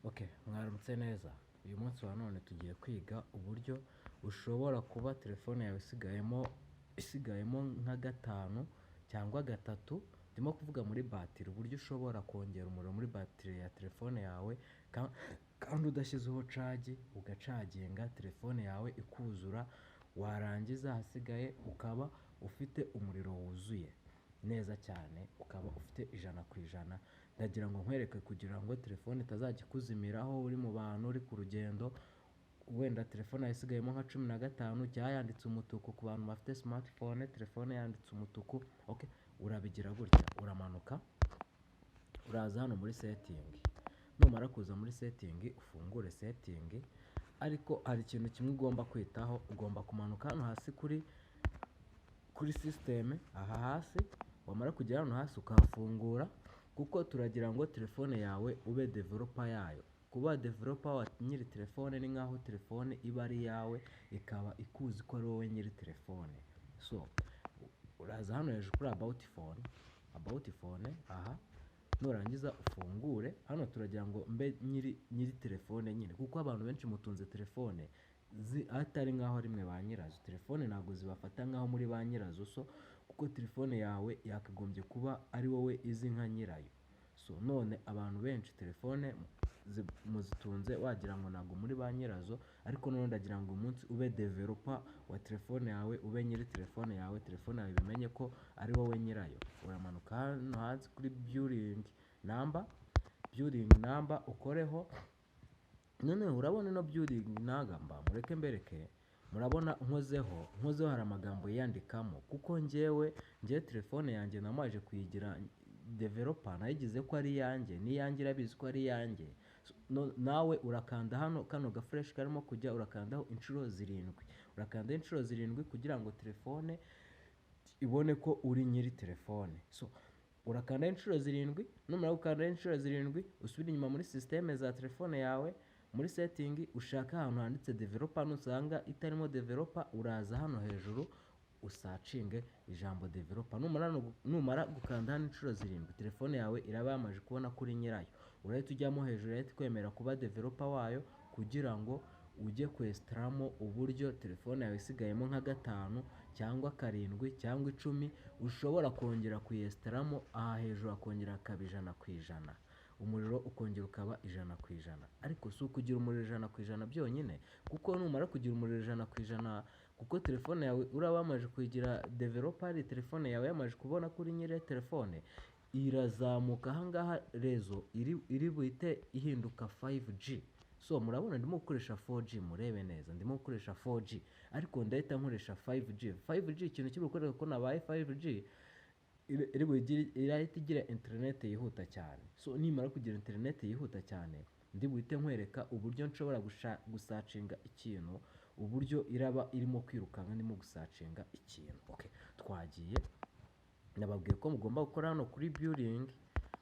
Ok, mwaramutse neza. Uyu munsi wa none tugiye kwiga uburyo ushobora kuba telefone yawe isigayemo nka gatanu cyangwa gatatu, ndimo kuvuga muri batiri, uburyo ushobora kongera umuriro muri batiri ya telefone yawe kandi udashyizeho cagi, ugacaginga telefone yawe ikuzura, warangiza ahasigaye ukaba ufite umuriro wuzuye neza cyane, ukaba ufite 100%. Ndagira ngo nkwereke kugira ngo telefone itazajya ikuzimiraho uri mu bantu, uri ku rugendo, wenda telefone yawe isigayemo nka 15 cyangwa yanditse umutuku. Ku bantu bafite smartphone, telefone yanditse umutuku, ok, urabigira gutya: uramanuka, uraza hano muri setting. Numara kuza muri setting, ufungure setting, ariko hari ikintu kimwe ugomba kwitaho: ugomba kumanuka hano hasi kuri system, aha hasi. Wamara kugera hano hasi ukahafungura, kuko turagira ngo telefone yawe ube developer yayo. Kuba developer wa nyiri telefone ni nk'aho telefone iba ari iyawe, ikaba ikuzi ko ari wowe nyiri telefone. So uraza hano hejuru kuri about phone, about phone aha, nurangiza ufungure hano. Turagira ngo mbe nyiri telefone nyine, kuko abantu benshi mutunze telefone atari nk'aho ari mwe ba nyirazo. Telefone ntabwo zibafata nk'aho muri ba nyirazo. So kuko telefone yawe yakagombye kuba ari wowe izi nka nyirayo. So none abantu benshi telefone muzitunze wagira ngo ntabwo muri ba nyirazo, ariko noneho ndagira ngo uyu munsi ube developer wa telefone yawe, ube nyiri telefone yawe, telefone yawe bimenye ko ari wowe nyirayo. Uramanuka hano hasi kuri building number, building number ukoreho. Noneho urabona ino building number, mureke mbereke. Murabona nkozeho hari amagambo yiyandikamo, kuko njyewe telefone yanjye namaje kuyigira developer, nayigize ko ari iyanjye, n'iyanjye irabizi ko ari iyanjye. Nawe urakanda hano kano gaflèche karimo kujya, urakandaho inshuro zirindwi, urakandaho inshuro zirindwi kugira ngo telefone ibone ko uri nyiri telefone. So urakandaho inshuro zirindwi. Numara gukandaho inshuro zirindwi, usubire inyuma muri system za telefone yawe, muri setting, ushaka ahantu handitse developer. Nusanga itarimo developer, uraza hano hejuru usearchinge ijambo developer. Numara gukanda hano inshuro zirindwi, telefone yawe iraba yamaze kubona ko uri nyirayo. Urahita ujyamo hejuru, irahita ikwemera kuba developer wayo, kugira ngo ujye kwesitaramo uburyo telefone yawe isigayemo nka gatanu cyangwa karindwi cyangwa 10, ushobora kongera kuyesitaramo aha hejuru, hakongera hakaba 100%, umuriro ukongera ukaba 100%. Ariko si ukugira umuriro 100% byonyine, kuko numara kugira umuriro 100%, kuko telefone yawe uraba wamaze kuyigira developer, telefone yawe yamaze kubona ko uri nyiri telefone, irazamuka ahangaha, réseau iri buhite ihinduka 5G. So murabona ndimo gukoresha 4G, murebe neza, ndimo gukoresha 4G, ariko ndahita nkoresha 5G. 5G, ikintu kiri bukwereka ko nabaye 5G, irahita igira interineti yihuta cyane. So nimara kugira interineti yihuta cyane, ndi buhite nkwereka uburyo nshobora gusearchinga ikintu, uburyo iraba irimo kwirukanka ndimo gusearchinga ikintu. Okay, twagiye. Nababwiye ko mugomba gukora hano kuri building,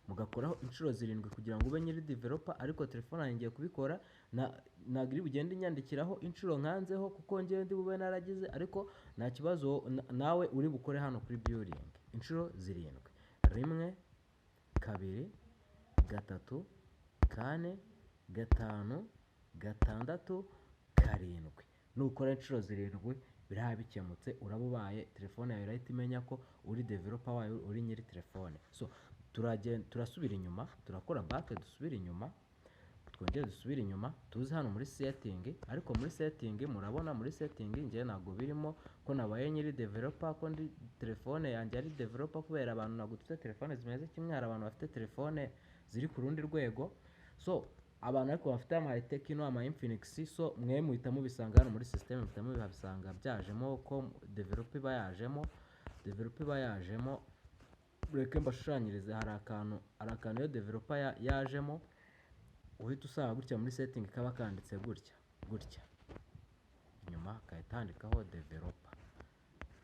mugakoraho inshuro zirindwi kugira ngo ube nyiri developer. Ariko telefone yanjye ngiye kubikora, ntabwo iri bugende inyandikiraho inshuro nkanzeho, kuko ngewe ndi bube naragize, ariko nta kibazo, nawe uri bukore hano kuri building inshuro zirindwi: rimwe, kabiri, gatatu, kane, gatanu, gatandatu, karindwi. Nukora inshuro zirindwi biraba bikemutse, uraba ubaye, telefone yawe irahita imenya ko uri developer wayo, uri nyiri telefone. So turagenda, turasubira inyuma, turakora back, dusubire inyuma, twongere dusubire inyuma, tuze hano muri setting. Ariko muri setting, murabona muri setting njyewe ntabwo birimo ko nabaye nyiri developer, ko ndi telefone yanjye ari developer, kubera abantu ntabwo dufite telefone zimeze kimwe. Hari abantu bafite telefone ziri ku rundi rwego. So abantu ariko bafite ama Tecno, ama Infinix, so mwe muhita mubisanga hano muri system, muhita mubisanga byajemo ko developer iba yajemo, developer iba yajemo. Reke mbashushanyirize. Hari akantu iyo developer yajemo uhita usanga gutya muri setting, kaba kanditse gutya gutya, inyuma hagahita handikaho developer,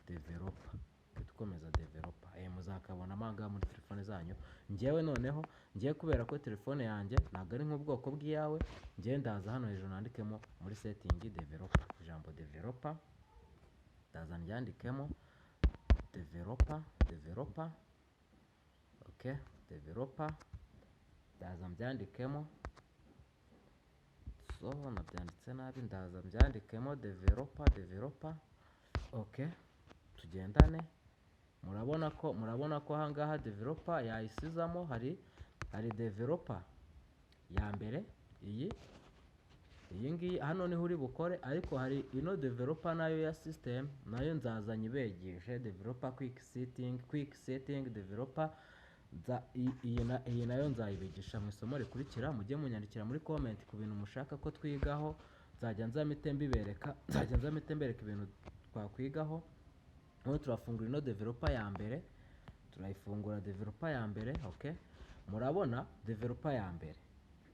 developer, ugahita ukomeza developer. Muzakabonamo aha ngaha muri telefone zanyu. Njyewe noneho ngiye, kubera ko telefone yanjye ntabwo ari nk'ubwoko bw'iyawe, njyewe ndaza hano hejuru nandikemo muri setting developer, ijambo developer, ndaza ndyandikemo developer, developer, okay, developer, ndaza mbyandikemo. So nabyanditse nabi, ndaza mbyandikemo developer, developer. Okay, tugendane. Murabona ko ahangaha developer yayisizamo. Hari developer ya mbere, iyi ngiyi hano niho uri bukore, ariko hari ino developer nayo ya system, nayo nzaza nyibegishe. Developer quick setting, quick setting developer, iyi nayo nzayibigisha mu isomo rikurikira. Mujye munyandikira muri comment ku bintu mushaka ko twigaho, nzajya nza mpite mbibereka, nzajya nza mpite mbereka ibintu twakwigaho. Noneho turafungura ino developer ya mbere, turayifungura developer ya mbere. Okay, murabona developer ya mbere.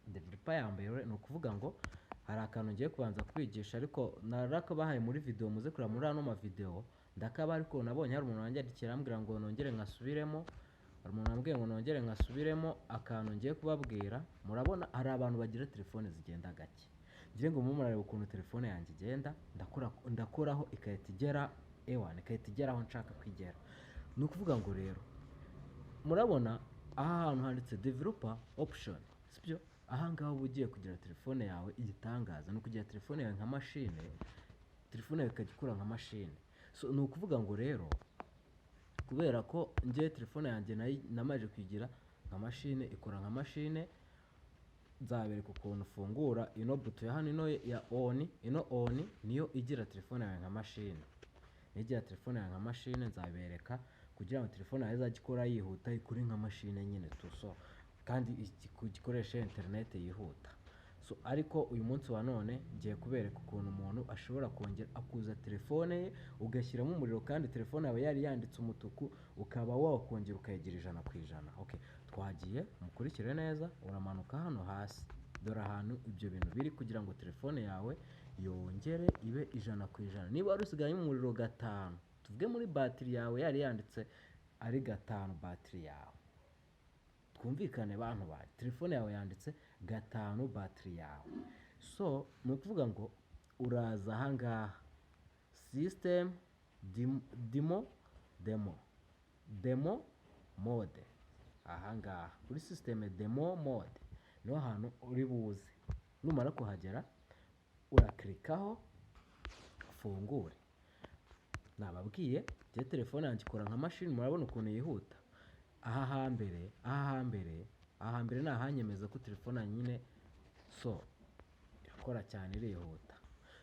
Developer ya mbere ni ukuvuga ngo hari akantu ngiye kubanza kwigisha, ariko narakabahaye muri video, muze kureba muri ano mavideo ndakaba, ariko nabonye hari umuntu wanyandikiye arambwira ngo nongere nkasubiremo. Hari umuntu wambwiye ngo nongere nkasubiremo akantu ngiye kubabwira. Murabona hari abantu bagira telefone zigenda gake. Ngira ngo mube murareba ukuntu telefone yanjye igenda, ndakoraho igahita igera, ewana, igahita igera aho nshaka kwigera. Ni ukuvuga ngo rero murabona aha hantu handitse developer option, sibyo? Aha ngaha uba ugiye kugira telefone yawe igitangaza, ni ukugira telefone yawe nka mashine, telefone yawe ikajya ikora nka mashine. So ni ukuvuga ngo rero kubera ko njye telefone yanjye namaze kuyigira nka mashine, ikora nka mashine, nzabereka ukuntu ufungura ino buto ya hano, ino ya on. Ino on niyo igira telefone yawe nka mashine, niyo igira telefone yawe nka mashine. Nzabereka kugira ngo telefone yawe izajye ikora yihuta, ikore nka mashine nyine tu. So kandi gikoreshe interineti yihuta. So ariko uyu munsi wa none ngiye kubereka ukuntu umuntu ashobora kongera akuza telefone ye, ugashyiramo umuriro kandi telefone yawe yari yanditse umutuku, ukaba wakongera ukayigira 100%. Okay, twagiye, mukurikire neza. Uramanuka hano hasi, dore ahantu ibyo bintu biri kugira ngo telefone yawe yongere ibe 100%. Niba wari usigayemo umuriro 5, tuvuge muri batiri yawe yari yanditse ari 5 batiri yawe, twumvikane bantu banjye, telefone yawe yanditse 5 batiri yawe. So ni ukuvuga ngo uraza ahangaha system demo demo demo mode, ahangaha kuri system demo mode niho hantu uri buze. Numara kuhagera urakirikaho ufungure. Nababwiye njye telefone yanjye ikora nka mashini, murabona ukuntu yihuta. Aha hambere ni ahanyemeza ko telefone yanjye nyine so irakora cyane, irihuta.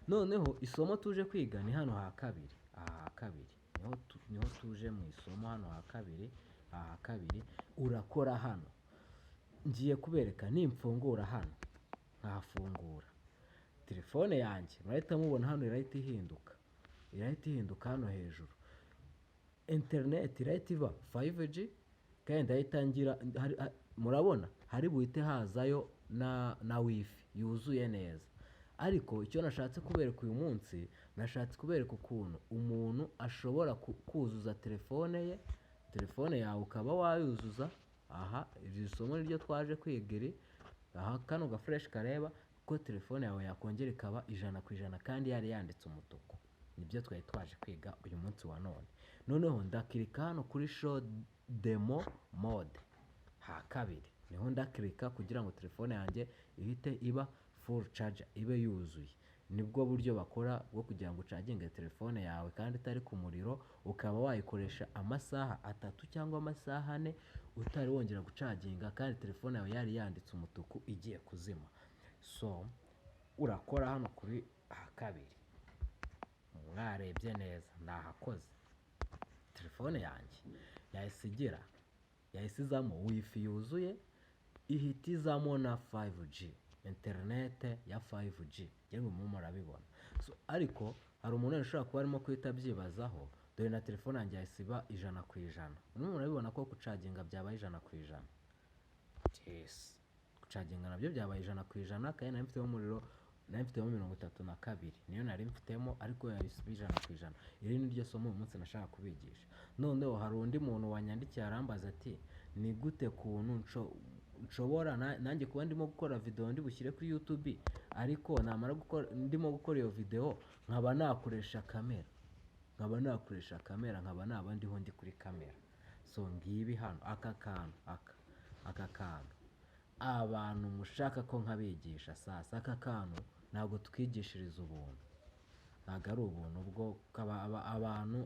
Noneho isomo tuje kwiga ni hano ha kabiri, aha ha kabiri niho tuje mu isomo, hano ha kabiri, aha ha kabiri urakora hano. Ngiye kubereka nimfungura hano, nkahafungura telefone yanjye, murahita mubona hano irahita ihinduka, irahita ihinduka hano hejuru, interineti irahita iba 5G, kandi ndahita ngira murabona hari buhite hazayo na wifi yuzuye neza. Ariko icyo nashatse kubereka uyu munsi, nashatse kubereka ukuntu umuntu ashobora kuzuza telefone ye, telefone yawe ukaba wayuzuza. Aha iri somo niryo twaje kwiga iri aha, kano gafureshi kareba ko telefone yawe yakongera ikaba 100% kandi yari yanditse umutuku. Nibyo twari twaje kwiga uyu munsi wa none. Noneho ndakirika hano kuri show demo mode ha kabiri, niho ndakirika kugira ngo telefone yanjye ihite iba full charge, ibe yuzuye. Nibwo buryo bakora bwo kugira ngo ucaginge telefone yawe kandi itari ku muriro, ukaba wayikoresha amasaha 3 cyangwa amasaha 4 utari wongera gucaginga, kandi telefone yawe yari yanditse umutuku igiye kuzima. So urakora hano kuri aha kabiri, mwarebye neza nahakoze, telefone yanjye yahise igira, yahise izamo wifi yuzuye, ihita izamo na 5G, interinete ya 5G, ngira ngo murimo murabibona. So ariko hari umuntu wenda ushobora kuba arimo guhita abyibazaho, dore na telefone yanjye yahise iba 100%. Murimo murabibona ko gucaginga byabaye 100%. Yes, gucaginga nabyo byabaye 100%, kandi nari mfitemo umuriro, nari mfitemo 32 niyo nari mfitemo, ariko yahise iba 100%. Iri ni ryo somo uyu munsi nashaka kubigisha. Noneho hari undi muntu wanyandikiye arambaza ati ni gute kuntu nshobora nanjye kuba ndimo gukora video ndi bushyire kuri YouTube, ariko namara gukora, ndimo gukora iyo video nkaba nakoresha kamera, nkaba nakoresha kamera, nkaba naba ndiho ndi kuri kamera. So ngibi hano aka kantu, aka kantu abantu mushaka ko nkabigisha sasa, aka kantu Ntabwo twigishiriza ubuntu, ntabwo ari ubuntu bwo abantu,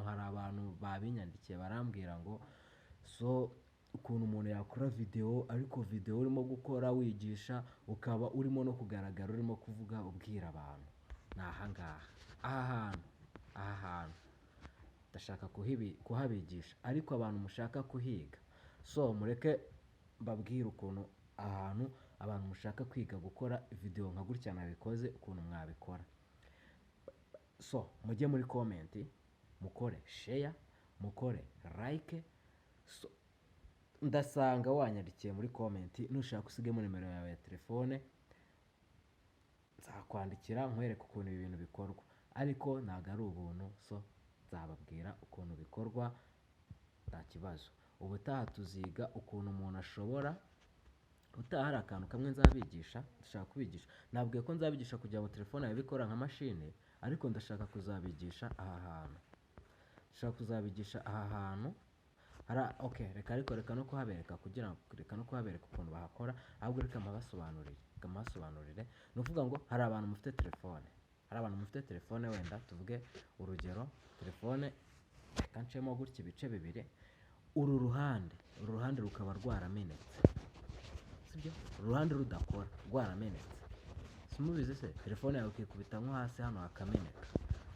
hari abantu babinyandikiye barambwira ngo so ukuntu umuntu yakora videwo, ariko videwo urimo gukora wigisha ukaba urimo no kugaragara urimo kuvuga ubwira abantu. Ni aha ngaha, aha hantu ndashaka kuhabigisha, ariko abantu mushaka kuhiga, so mureke mbabwire ukuntu ahantu abantu mushaka kwiga gukora videwo nka gutya nabikoze, ukuntu mwabikora. So mujye muri comment, mukore share, mukore like. So ndasanga wanyandikiye muri comment, nushaka usigemo nimero yawe ya telefone, nzakwandikira nkwereke ukuntu ibi bintu bikorwa, ariko ntabwo ari ubuntu. So nzababwira ukuntu bikorwa, nta kibazo. Ubutaha tuziga ukuntu umuntu ashobora, ubutaha hari akantu kamwe nzabigisha, ndashaka kubigisha, nabwiye ko nzabigisha kugira ngo telefone yawe ikora nka mashine, ariko ndashaka kuzabigisha aha hantu, ndashaka kuzabigisha aha hantu hari, okay, reka ariko reka no kuhabereka, kugira ngo reka no kuhabereka ukuntu bahakora, ahubwo reka mpabasobanurire, reka mpabasobanurire. Ni ukuvuga ngo hari abantu mufite telefone, hari abantu mufite telefone, wenda tuvuge urugero telefone, reka ncemo gutya ibice bibiri, uru ruhande rukaba rwaramenetse, sibyo? Uru ruhande rudakora, rwaramenetse, simubizi se? Telefone yawe ukikubita nko hasi hano hakameneka,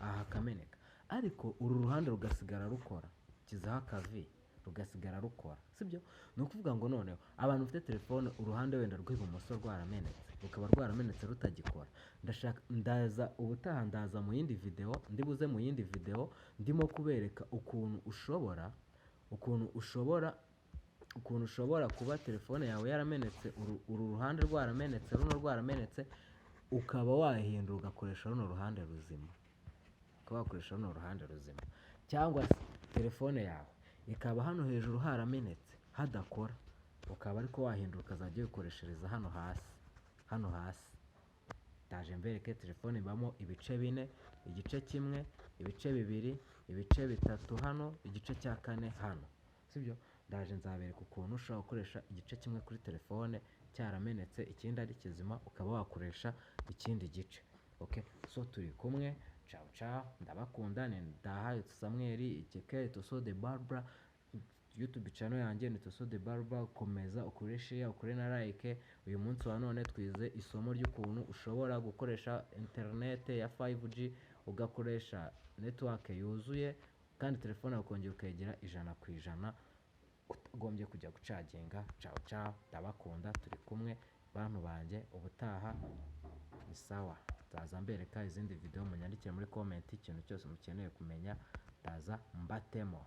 aha hakameneka, ariko uru ruhande rugasigara rukora, kizaho akavi rugasigara rukora, sibyo? Ni ukuvuga ngo noneho abantu bafite telefone uruhande wenda rw'ibumoso rwaramenetse, rukaba rwaramenetse rutagikora, ndashaka ndaza ubutaha, ndaza mu yindi video, ndibuze mu yindi video ndimo kubereka ukuntu ushobora, ukuntu ushobora, ukuntu ushobora kuba telefone yawe yaramenetse, uru ruhande rwaramenetse, runo rwaramenetse, ukaba wahindura ugakoresha runo ruhande ruzima, ukaba wakoresha runo ruhande ruzima, cyangwa se telefone yawe ikaba hano hejuru haramenetse hadakora, ukaba ariko wahindura ukazajya uyikoreshereza hano hasi, hano hasi. Ndaje mbereke telefone ibamo ibice bine, igice kimwe, ibice bibiri, ibice bitatu hano, igice cya kane hano, sibyo? Ndaje nzabereka ukuntu ushobora gukoresha igice kimwe kuri telefone cyaramenetse, ikindi ari kizima, ukaba wakoresha ikindi gice. Okay, so turi kumwe, ciao ciao, ndabakunda. Ni Ndahayo Samuel Ikeke Toso de Barbara, YouTube channel yanjye ni Toso de Barbara. Komeza ukore share, ukore na like. Uyu munsi wa none twize isomo ry'ukuntu ushobora gukoresha internet ya 5G, ugakoresha network yuzuye, kandi telefone yawe ukongera ukayigira 100% utagombye kujya gucaginga. Ciao ciao, ndabakunda, turi kumwe bantu banjye, ubutaha ni sawa. Nzaza mbereka izindi video, munyandikire muri comment ikintu cyose mukeneye kumenya, ndaza mbatemo.